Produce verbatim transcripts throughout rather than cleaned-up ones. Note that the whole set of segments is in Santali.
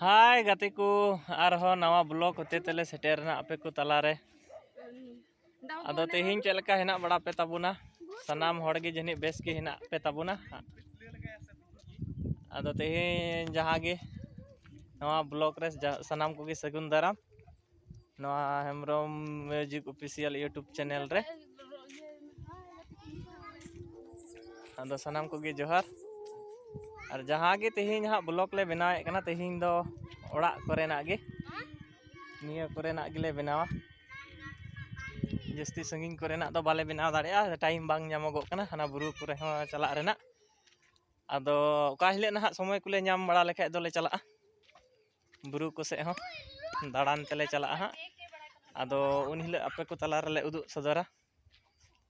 ᱦᱟᱭ ᱜᱟᱛᱮ ᱠᱚ, ᱟᱨᱦᱚᱸ ᱱᱟᱣᱟ ᱵᱞᱚᱜ ᱦᱚᱛᱮ ᱛᱮᱞᱮ ᱥᱮᱴᱮᱨ ᱮᱱᱟ ᱟᱯᱮ ᱠᱚ ᱛᱟᱞᱟᱨᱮ᱾ ᱟᱫᱚ ᱛᱮᱦᱮᱧ ᱪᱮᱫ ᱞᱮᱠᱟ ᱦᱮᱱᱟᱜ ᱵᱟᱲᱟ ᱯᱮ ᱛᱟᱵᱚᱱᱟ? ᱥᱟᱱᱟᱢ ᱦᱚᱲ ᱜᱮ ᱡᱟᱹᱱᱤᱡ ᱵᱮᱥ ᱜᱮ ᱦᱮᱱᱟᱜ ᱯᱮ ᱛᱟᱵᱚᱱᱟ᱾ ᱟᱫᱚ ᱛᱮᱦᱮᱧ ᱡᱟᱦᱟᱸ ᱜᱮ ᱱᱚᱣᱟ ᱵᱞᱚᱜ ᱨᱮ ᱡᱟ-, ᱥᱟᱱᱟᱢ ᱠᱚᱜᱮ ᱥᱟᱹᱜᱩᱱ ᱫᱟᱨᱟᱢ᱾ ᱱᱚᱣᱟ Hembrom music official YouTube channel ᱨᱮ᱾ ᱟᱫᱚ ᱥᱟᱱᱟᱢ ᱠᱚᱜᱮ ᱡᱚᱦᱟᱨ᱾ ᱟᱨ ᱡᱟᱦᱟᱸ ᱜᱮ ᱛᱮᱦᱮᱧ ᱦᱟᱸᱜ ᱵᱞᱚᱜ ᱞᱮ ᱵᱮᱱᱟᱣᱮᱫ ᱠᱟᱱᱟ, ᱛᱮᱦᱮᱧ ᱫᱚ ᱚᱲᱟᱜ ᱠᱚᱨᱮᱱᱟᱜ ᱜᱮ, ᱱᱤᱭᱟᱹ ᱠᱚᱨᱮᱱᱟᱜ ᱜᱮᱞᱮ ᱵᱮᱱᱟᱣᱟ᱾ ᱡᱟᱹᱥᱛᱤ ᱥᱟᱺᱜᱤᱧ ᱠᱚᱨᱮᱱᱟᱜ ᱫᱚ ᱵᱟᱞᱮ ᱵᱮᱱᱟᱣ ᱫᱟᱲᱮᱭᱟᱜᱼᱟ, ᱴᱟᱭᱤᱢ ᱵᱟᱝ ᱧᱟᱢᱚᱜᱚᱜ ᱠᱟᱱᱟ ᱦᱟᱱᱟ ᱵᱩᱨᱩ ᱠᱚᱨᱮ ᱦᱚᱸ ᱪᱟᱞᱟᱜ ᱨᱮᱱᱟᱜ᱾ ᱟᱫᱚ ᱚᱠᱟ ᱦᱤᱞᱳᱜ ᱱᱟᱦᱟᱜ ᱥᱚᱢᱚᱭ ᱠᱚᱞᱮ ᱧᱟᱢ ᱵᱟᱲᱟ ᱞᱮᱠᱷᱟᱡ ᱫᱚᱞᱮ ᱪᱟᱞᱟᱜᱼᱟ ᱵᱩᱨᱩ ᱠᱚ ᱥᱮᱫ ᱦᱚᱸ, ᱫᱟᱬᱟᱱ ᱛᱮᱞᱮ ᱪᱟᱞᱟᱜᱼᱟ ᱦᱟᱸᱜ᱾ ᱟᱫᱚ ᱩᱱ ᱦᱤᱞᱳᱜ ᱟᱯᱮ ᱠᱚ ᱛᱟᱞᱟ ᱨᱮᱞᱮ ᱩᱫᱩᱜ ᱥᱚᱫᱚᱨᱟ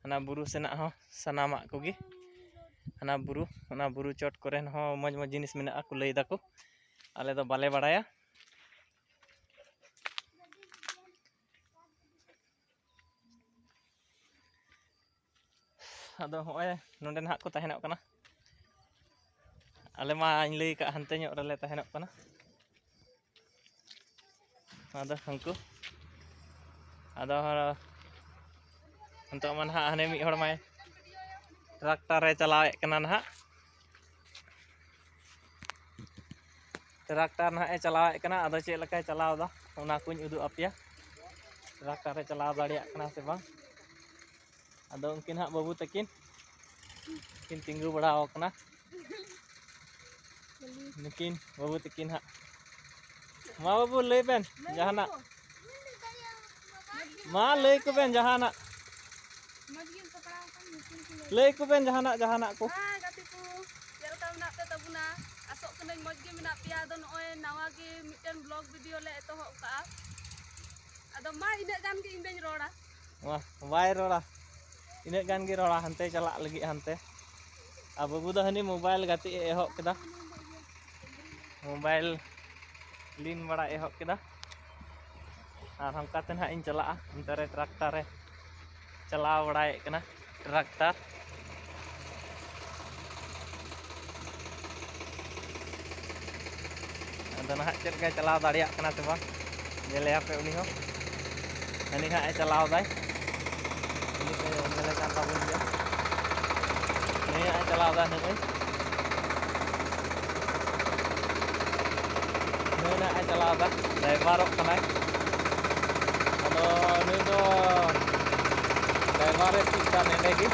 ᱦᱟᱱᱟ ᱵᱩᱨᱩ ᱥᱮᱱᱟᱜ ᱦᱚᱸ ᱥᱟᱱᱟᱢᱟᱜ ᱠᱚᱜᱮ᱾ ᱦᱟᱱᱟ ᱵᱩᱨᱩ, ᱚᱱᱟ ᱵᱩᱨᱩ ᱪᱚᱴ ᱠᱚᱨᱮᱱ ᱦᱚᱸ ᱢᱚᱡᱽ ᱢᱚᱡᱽ ᱡᱤᱱᱤᱥ ᱢᱮᱱᱟᱜᱼᱟ ᱠᱚ ᱞᱟᱹᱭ ᱫᱟᱠᱚ, ᱟᱞᱮ ᱫᱚ ᱵᱟᱞᱮ ᱵᱟᱲᱟᱭᱟ᱾ ᱟᱫᱚ ᱦᱚᱸᱜᱼᱚᱭ ᱱᱚᱸᱰᱮ ᱱᱟᱦᱟᱜ ᱠᱚ ᱛᱟᱦᱮᱱᱚᱜ ᱠᱟᱱᱟ᱾ ᱟᱞᱮ ᱢᱟᱧ ᱞᱟᱹᱭ ᱠᱟᱜ ᱦᱟᱱᱛᱮ ᱧᱚᱜ ᱨᱮᱞᱮ ᱛᱟᱦᱮᱱᱚᱜ ᱠᱟᱱᱟ᱾ ᱟᱫᱚ ᱦᱟᱹᱱᱠᱩ, ᱟᱫᱚ ᱱᱤᱛᱚᱜ ᱢᱟ ᱱᱟᱦᱟᱜ ᱦᱟᱱᱮ ᱢᱤᱫ ᱦᱚᱲ ᱢᱟᱭ ᱴᱨᱟᱠᱴᱟᱨ ᱮ ᱪᱟᱞᱟᱣᱮᱫ ᱠᱟᱱᱟ ᱱᱟᱦᱟᱜ᱾ ᱴᱨᱟᱠᱴᱟᱨ ᱱᱟᱦᱟᱜ ᱮ ᱪᱟᱞᱟᱣᱮᱫ ᱠᱟᱱᱟ, ᱟᱫᱚ ᱪᱮᱫ ᱞᱮᱠᱟᱭ ᱪᱟᱞᱟᱣ ᱮᱫᱟ ᱚᱱᱟ ᱠᱚᱧ ᱩᱫᱩᱜ ᱟᱯᱮᱭᱟ, ᱴᱨᱟᱠᱴᱟᱨ ᱮ ᱪᱟᱞᱟᱣ ᱫᱟᱲᱮᱭᱟᱜ ᱠᱟᱱᱟ ᱥᱮ ᱵᱟᱝ᱾ ᱟᱫᱚ ᱩᱱᱠᱤᱱ ᱦᱟᱸᱜ ᱵᱟᱹᱵᱩ ᱛᱟᱹᱠᱤᱱ ᱠᱤᱱ ᱛᱤᱸᱜᱩ ᱵᱟᱲᱟ ᱟᱠᱟᱱᱟ᱾ ᱱᱩᱠᱤᱱ ᱵᱟᱹᱵᱩ ᱛᱟᱹᱠᱤᱱ ᱦᱟᱸᱜ᱾ ᱢᱟ ᱵᱟᱹᱵᱩ, ᱞᱟᱹᱭ ᱵᱮᱱ ᱡᱟᱦᱟᱱᱟᱜ᱾ ᱢᱟ ᱞᱟᱹᱭ ᱠᱚᱵᱮᱱ ᱡᱟᱦᱟᱱᱟᱜ᱾ ᱢᱚᱡᱽ ᱜᱮᱢ ᱥᱟᱯᱲᱟᱣ ᱟᱠᱟᱱ, ᱧᱩᱛᱩᱢ ᱠᱚ ᱞᱟᱹᱭ᱾ ᱞᱟᱹᱭ ᱠᱚᱵᱮᱱ ᱡᱟᱦᱟᱱᱟᱜ, ᱡᱟᱦᱟᱱᱟᱜ ᱠᱚ᱾ ᱦᱮᱸ ᱜᱟᱛᱮ ᱠᱚ, ᱪᱮᱫ ᱞᱮᱠᱟ ᱢᱮᱱᱟᱜ ᱯᱮ ᱛᱟᱵᱚᱱᱟ? ᱟᱥᱚᱜ ᱠᱟᱹᱱᱟᱹᱧ ᱢᱚᱡᱽ ᱜᱮ ᱢᱮᱱᱟᱜ ᱯᱮᱭᱟ᱾ ᱟᱫᱚ ᱱᱚᱜᱼᱚᱭ ᱱᱟᱣᱟ ᱜᱮ ᱢᱤᱫᱴᱮᱱ ᱵᱞᱚᱜ ᱵᱷᱤᱰᱤᱭᱳ ᱞᱮ ᱮᱛᱚᱦᱚᱵ ᱠᱟᱜᱼᱟ᱾ ᱟᱫᱚ ᱢᱟ ᱤᱱᱟᱹᱜ ᱜᱟᱱ ᱜᱮ ᱤᱧ ᱫᱚᱧ ᱨᱚᱲᱟ᱾ ᱢᱟ, ᱵᱟᱭ ᱨᱚᱲᱟ᱾ ᱤᱱᱟᱹᱜ ᱜᱟᱱ ᱜᱮ ᱨᱚᱲᱟ, ᱦᱟᱱᱛᱮ ᱪᱟᱞᱟᱜ ᱞᱟᱹᱜᱤᱫ ᱦᱟᱱᱛᱮ᱾ ᱟᱨ ᱵᱟᱹᱵᱩ ᱫᱚ ᱦᱟᱹᱱᱤ ᱢᱳᱵᱟᱭᱤᱞ ᱜᱟᱛᱮᱜ ᱮ ᱮᱦᱚᱵ ᱠᱮᱫᱟ᱾ ᱢᱳᱵᱟᱭᱤᱞ ᱞᱤᱱ ᱵᱟᱲᱟ ᱮᱦᱚᱵ ᱠᱮᱫᱟ᱾ ᱟᱨ ᱦᱟᱱᱠᱟ ᱛᱮ ᱱᱟᱦᱟᱜ ᱤᱧ ᱪᱟᱞᱟᱜᱼᱟ, ᱚᱱᱛᱮ ᱨᱮ ᱴᱨᱟᱠᱴᱟᱨ ᱮ ᱪᱟᱞᱟᱣ ᱵᱟᱲᱟᱭᱮᱫ ᱠᱟᱱᱟ, ᱴᱨᱟᱠᱴᱟᱨ᱾ ᱟᱨ ᱟᱫᱚ ᱱᱟᱦᱟᱜ ᱪᱮᱫ ᱞᱮᱠᱟᱭ ᱪᱟᱞᱟᱣ ᱫᱟᱲᱮᱭᱟᱜ ᱠᱟᱱᱟ ᱥᱮ ᱵᱟᱝ, ᱧᱮᱞᱮᱭᱟ ᱯᱮ ᱩᱱᱤ ᱦᱚᱸ᱾ ᱦᱟᱹᱱᱤ ᱦᱟᱸᱜ ᱮ ᱪᱟᱞᱟᱣ ᱫᱟᱭ, ᱩᱱᱤ ᱯᱮ ᱧᱮᱞᱮ ᱠᱟᱱ ᱛᱟᱵᱚᱱ ᱜᱮᱭᱟ᱾ ᱱᱩᱭ ᱦᱟᱸᱜ ᱮ ᱪᱟᱞᱟᱣ ᱫᱟ, ᱱᱩᱭ, ᱱᱩᱭ ᱱᱟᱦᱟᱜ ᱮ ᱪᱟᱞᱟᱣ ᱫᱟ, ᱰᱟᱭᱵᱷᱟᱨᱚᱜ ᱠᱟᱱᱟᱭ᱾ ᱟᱫᱚ ᱱᱩᱭ ᱫᱚ ᱰᱟᱭᱵᱷᱟᱨᱮ ᱪᱮᱫ ᱠᱟᱱ ᱱᱚᱸᱰᱮ ᱜᱮ᱾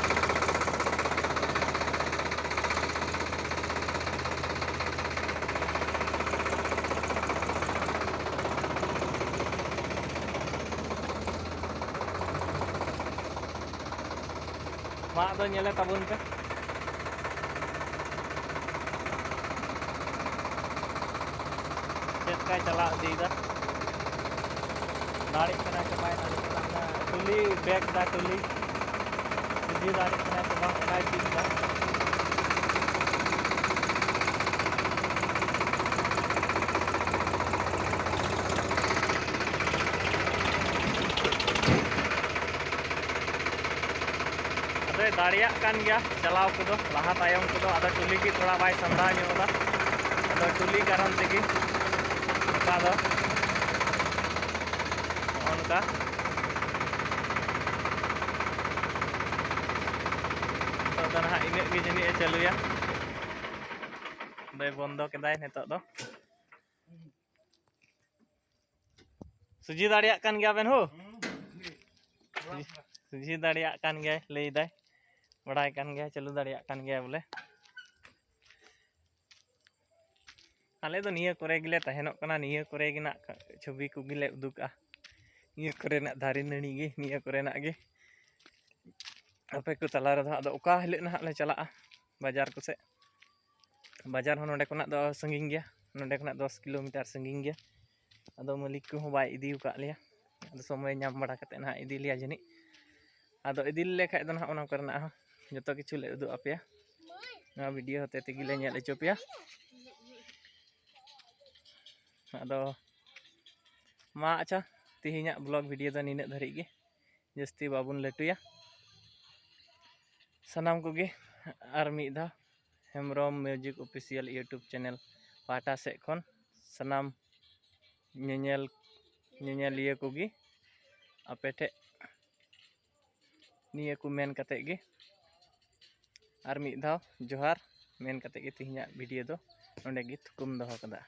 ᱢᱟ ᱟᱫᱚ ᱧᱮᱞᱮ ᱛᱟᱵᱚᱱ ᱯᱮ᱾ ᱪᱮᱫ ᱞᱮᱠᱟᱭ ᱪᱟᱞᱟᱣ ᱤᱫᱤᱭᱮᱫᱟ, ᱫᱟᱲᱮᱜ ᱠᱟᱱᱟᱭ ᱥᱮ ᱵᱟᱭ ᱫᱟᱲᱮᱜ ᱠᱟᱱᱟ, ᱚᱱᱟ ᱴᱩᱞᱤ ᱵᱮᱜᱽ ᱫᱟ ᱴᱩᱞᱤ᱾ ᱤᱫᱤ ᱫᱟᱲᱮᱜ ᱠᱟᱱᱟᱭ ᱥᱮ ᱵᱟᱝ, ᱚᱱᱟᱭ ᱪᱮᱫ ᱫᱟ᱾ ᱟᱫᱚᱭ ᱫᱟᱲᱮᱭᱟᱜ ᱠᱟᱱ ᱜᱮᱭᱟ ᱪᱟᱞᱟᱣ ᱠᱚᱫᱚ, ᱞᱟᱦᱟ ᱛᱟᱭᱚᱢ ᱠᱚᱫᱚ᱾ ᱟᱫᱚ ᱴᱩᱞᱤ ᱜᱮ ᱛᱷᱚᱲᱟ ᱵᱟᱭ ᱥᱟᱢᱵᱲᱟᱣ ᱧᱚᱜ ᱮᱫᱟ, ᱟᱫᱚ ᱴᱩᱞᱤ ᱠᱟᱨᱚᱱ ᱛᱮᱜᱮ ᱱᱚᱝᱠᱟ ᱫᱚ, ᱱᱚᱜᱼᱚ ᱱᱚᱝᱠᱟ᱾ ᱱᱤᱛᱚᱜ ᱫᱚ ᱱᱟᱦᱟᱜ ᱤᱱᱟᱹᱜ ᱜᱮ ᱡᱟᱹᱱᱤᱡ ᱮ ᱪᱟᱹᱞᱩᱭᱟ᱾ ᱫᱚᱭ ᱵᱚᱱᱫᱚ ᱠᱮᱫᱟᱭ ᱱᱤᱛᱚᱜ ᱫᱚ᱾ ᱥᱩᱡᱷᱤ ᱫᱟᱲᱮᱭᱟᱜ ᱠᱟᱱ ᱜᱮᱭᱟ ᱵᱮᱱ ᱦᱳ? ᱥᱩᱡᱷᱤ ᱫᱟᱲᱮᱭᱟᱜ ᱠᱟᱱ ᱜᱮᱭᱟᱭ, ᱞᱟᱹᱭ ᱫᱟᱭ, ᱵᱟᱲᱟᱭ ᱠᱟᱱ ᱜᱮᱭᱟᱭ, ᱪᱟᱹᱞᱩ ᱫᱟᱲᱮᱭᱟᱜ ᱠᱟᱱ ᱜᱮᱭᱟᱭ ᱵᱚᱞᱮ᱾ ᱟᱞᱮ ᱫᱚ ᱱᱤᱭᱟᱹ ᱠᱚᱨᱮ ᱜᱮᱞᱮ ᱛᱟᱦᱮᱱᱚᱜ ᱠᱟᱱᱟ, ᱱᱤᱭᱟᱹ ᱠᱚᱨᱮ ᱜᱮ ᱱᱟᱜ ᱪᱷᱚᱵᱤ ᱠᱚᱜᱮ ᱞᱮ ᱩᱫᱩᱜᱟ, ᱱᱤᱭᱟᱹ ᱠᱚᱨᱮᱱᱟᱜ ᱫᱟᱨᱮ ᱱᱟᱹᱲᱤ ᱜᱮ, ᱱᱤᱭᱟᱹ ᱠᱚᱨᱮᱱᱟᱜ ᱜᱮ᱾ ᱟᱯᱮ ᱠᱚ ᱛᱟᱞᱟ ᱨᱮᱫᱚ ᱟᱫᱚ ᱚᱠᱟ ᱦᱤᱞᱳᱜ ᱱᱟᱦᱟᱜ ᱞᱮ ᱪᱟᱞᱟᱜᱼᱟ ᱵᱟᱡᱟᱨ ᱠᱚᱥᱮᱫ᱾ ᱵᱟᱡᱟᱨ ᱦᱚᱸ ᱱᱚᱰᱮ ᱠᱷᱚᱱᱟᱜ ᱫᱚ ᱥᱟᱺᱜᱤᱧ ᱜᱮᱭᱟ, ᱱᱚᱰᱮ ᱠᱷᱚᱱᱟᱜ ᱫᱚᱥ ᱠᱤᱞᱳᱢᱤᱴᱟᱨ ᱥᱟᱺᱜᱤᱧ ᱜᱮᱭᱟ᱾ ᱟᱫᱚ ᱢᱟᱹᱞᱤᱠ ᱠᱚᱦᱚᱸ ᱵᱟᱭ ᱤᱫᱤ ᱟᱠᱟᱫ ᱞᱮᱭᱟ, ᱟᱫᱚ ᱥᱚᱢᱚᱭ ᱧᱟᱢ ᱵᱟᱲᱟ ᱠᱟᱛᱮᱫ ᱱᱟᱦᱟᱜ ᱤᱫᱤ ᱞᱮᱭᱟ ᱡᱟᱹᱱᱤᱡ᱾ ᱟᱫᱚ ᱤᱫᱤ ᱞᱮᱠᱷᱟᱡ ᱫᱚ ᱱᱟᱦᱟᱜ ᱚᱱᱟ ᱠᱚᱨᱮᱱᱟᱜ ᱦᱚᱸ ᱡᱚᱛᱚ ᱠᱤᱪᱷᱩ ᱞᱮ ᱩᱫᱩᱜ ᱟᱯᱮᱭᱟ, ᱱᱚᱣᱟ ᱵᱷᱤᱰᱤᱭᱳ ᱦᱚᱛᱮ ᱛᱮᱜᱮ ᱞᱮ ᱧᱮᱞ ᱦᱚᱪᱚ ᱯᱮᱭᱟ᱾ ᱟᱫᱚ ᱢᱟ ᱟᱪᱪᱷᱟ, ᱛᱮᱦᱮᱧᱟᱜ ᱵᱞᱚᱜ ᱵᱷᱤᱰᱤᱭᱳ ᱫᱚ ᱱᱤᱱᱟᱹᱜ ᱫᱷᱟᱹᱨᱤᱡ ᱜᱮ, ᱡᱟᱹᱥᱛᱤ ᱵᱟᱵᱚᱱ ᱞᱟᱹᱴᱩᱭᱟ᱾ ᱥᱟᱱᱟᱢ ᱠᱚᱜᱮ ᱟᱨ ᱢᱤᱫ ᱫᱷᱟᱣ Hembrom music official YouTube channel ᱯᱟᱦᱴᱟ ᱥᱮᱫ ᱠᱷᱚᱱ ᱥᱟᱱᱟᱢ ᱧᱮᱧᱮᱞ ᱧᱮᱧᱮᱞᱤᱭᱟᱹ ᱠᱚᱜᱮ ᱟᱯᱮ ᱴᱷᱮᱱ ᱱᱤᱭᱟᱹ ᱠᱚ ᱢᱮᱱ ᱠᱟᱛᱮ ᱜᱮ ᱟᱨ ᱢᱤᱫ ᱫᱷᱟᱣ ᱡᱚᱦᱟᱨ ᱢᱮᱱ ᱠᱟᱛᱮ ᱜᱮ ᱛᱮᱦᱮᱧᱟᱜ ᱵᱷᱤᱰᱤᱭᱳ ᱫᱚ ᱱᱚᱰᱮ ᱜᱮ ᱛᱷᱩᱠᱩᱢ ᱫᱚᱦᱚ ᱠᱟᱫᱟ᱾